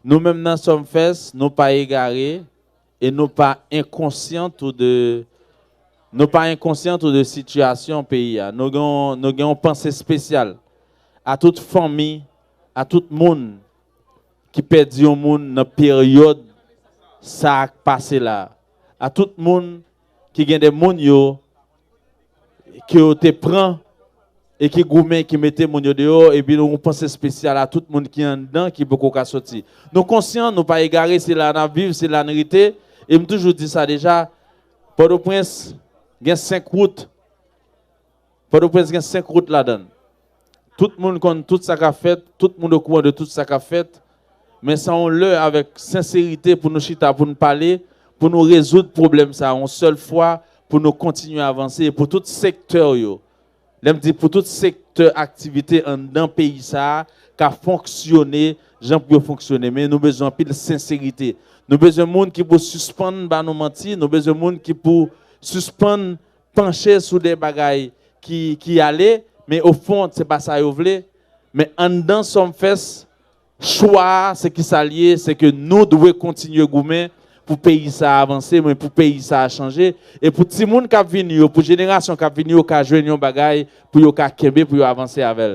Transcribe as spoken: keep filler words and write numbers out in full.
Nou menm nan Sumfest, nou pa egare e nou pa enkonsyan tou de nou pa enkonsyan tou de sitiyasyon peyi a. Nou gen yon- nou gen yon panse espesyal a tout fanmi, a tout moun ki pèdi yon moun nan peryòd sa a k pase la. A tout moun ki gen de moun yo ke yo te pran e ki goumen, ki mete moun yo deyò, epi nou yon panse espesyal a tout moun ki anndan ki poko ka soti. Nou konsyan, nou pa egare, se la n ap viv, se la n rete. E m toujou di sa deja, Pòtoprens gen senk wout. Pòtoprens gen senk wout ladan l. Tout moun konn tout sa k ap fèt, tout moun okouran de tout sa k ap fèt. Men se yon lè avèk senserite pou nou chita, pou nou pale, pou nou rezoud pwoblèm sa a yon sèl fwa, pou nou kontinye avanse, e pou tout sektè yo. Lè m di pou tout sektè aktivite anndan peyi sa a, ka fonksyone jan pou yo fonksyone. Men nou bezwen anpil senserite. Nou bezwen moun ki pou sispann ba nou manti, nou bezwen moun ki pou sispann panche sou de bagay ki, ki ale, men ofon, se pa sa yo vle. Men anndan Sumfest, chwa a, se ki sa l ye, se ke nou dwe kontinye goumen pou peyi sa a avanse, men pou peyi sa a chanje, e pou timoun k ap vini yo, pou jenerasyon k ap vini yo, ka jwenn yon bagay pou yo ka kenbe, pou yo avanse avè l.